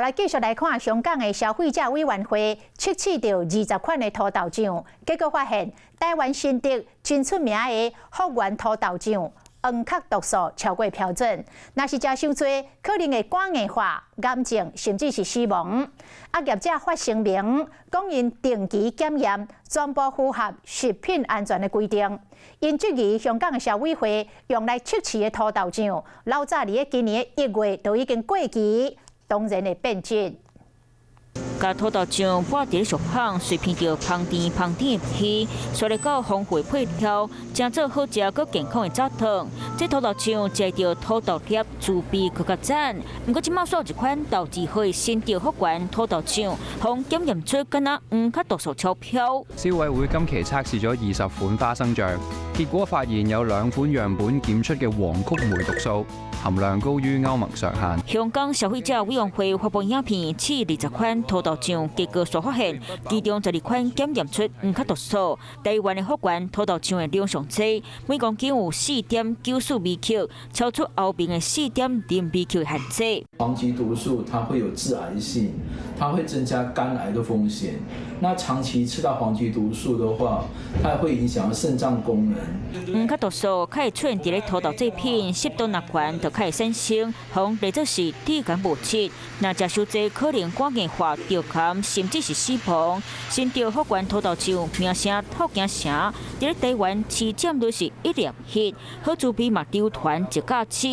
來繼續來看香港的消費者委員會測試著20款的土豆醬，結果發現台灣新竹真出名的福源土豆醬黃曲毒素超過標準，若是食傷濟，可能會肝硬化、癌症，甚至是死亡。啊，業者發聲明講，𪜶定期檢驗，全部符合食品安全的規定。𪜶質疑香港的消委會用來測試的土豆醬，老早佇咧今年的1月就已經過期，當然會變質。共土豆醬抹佇咧熟烘，隨鼻著芳甜芳甜的味，煞來到豐富的配料，成做好食閣健康的早頓。這土豆醬食著土豆粒滋味閣較讚。毋過這馬煞有一款豆字號的新竹福源土豆醬，予檢驗出敢若黃曲毒素超標。消委會今期測試咗20款花生醬，結果發現有兩款樣本檢出嘅黃曲霉毒素含量高於歐盟上限。香港消費者委員會發布影片，試20款土豆醬，結果煞發現，其中12款檢驗出黃曲毒素。台灣的福源土豆醬的量上濟，每公斤有4.94微克，超出歐盟的4.0微克限制。黃曲毒素它會有致癌性，它會增加肝癌的風險。那長期吃到黃曲毒素的話，它會影響腎臟功能。黃曲毒素較會出現佇咧土豆製品，濕度若懸就較會產生，予列做是致癌物質。若食傷濟，可能肝硬化、著癌，甚至是死亡。新竹福源土豆醬名聲透京城，佇咧台灣市佔率是一粒一，好滋味嘛流傳一甲子。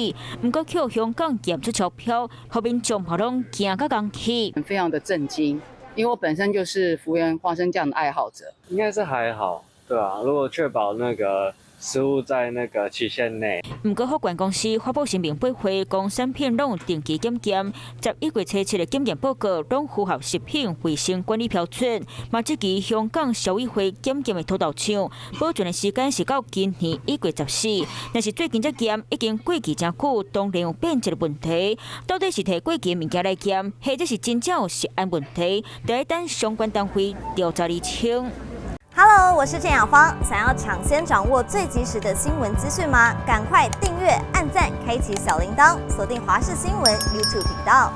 毋過予香港檢出超標，予民眾嘛攏驚甲戇去。非常的震驚，因為我本身就是福源花生醬的愛好者。應該是還好，對啊，如果確保那個食物在那個期限內。毋過福源公司發布聲明駁回，講產品攏有定期檢驗，11月初七的檢驗報告攏符合食品衛生管理標準。嘛，質疑香港消委會檢驗的土豆醬保存的時間是到今年1月14，若是最近才檢已經過期誠久，當然有變質的問題。到底是提過期的物件來檢，或者是真正有食安問題？得等相關單位調查釐清。 Hello，我是鄭雅芳。想要搶先掌握最及時的新聞資訊嗎？趕快訂閱、按讚、開啟小鈴鐺，鎖定華視新聞 YouTube 頻道。